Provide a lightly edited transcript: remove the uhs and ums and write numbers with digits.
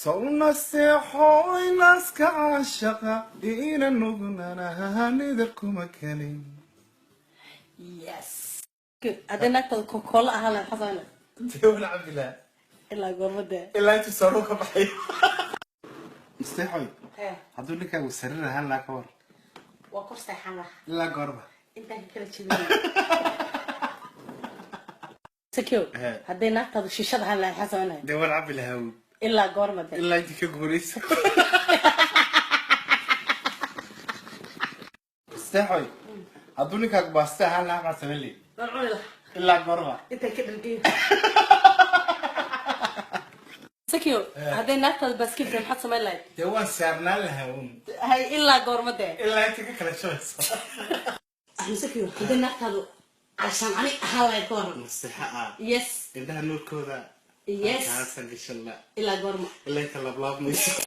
Sawnaseexooy naaska caashaqa ina nugnanaha nidar kuma kelin. Yes, good. Hadday naagtaada Coca-Cola ahaan lahayd, maxaa samayn lahayd? Dee waan cabi lahaa. Ilaa goorma dee? Ilaa intuu saruun ka baxayo. Nasteexoy, Hee. hadduu ninkaagu sariir ahaan lahaa, ka war? Waa kor seexan lahaa. Ilaa goorma? Intaan ka kala jebinay. Sakio, Hee. hadday naagtaadu shishad ahaan lahayd, maxaa samayn lahayd? Dee waan cabi lahaa. Ilaa goorma dee? Ilaa intii ka guurayso. Nasteexoy, hadduu ninkaagu baaste ahaan lahaa, maxaa samayn lahayd? Waan cuni lahaa. Ilaa goorma? Intaan ka dhargeyo. Sakio, hadday naagtaadu baaskiil tahay, maxaad samayn lahayd? Dee waan saarnaan lahaa uun. Hay, ilaa goorma dee? Ilaa intii ka kala jabayso. Axmed Sakio, hadday naagtaadu cashaan ani ahaan lahayd, ka waran? Nasteexa ah. Yes. Indhaha nuurkooda. Yes. Kaasan gashan la. Ilaa goorma? Ilaa inta laablaabmayso.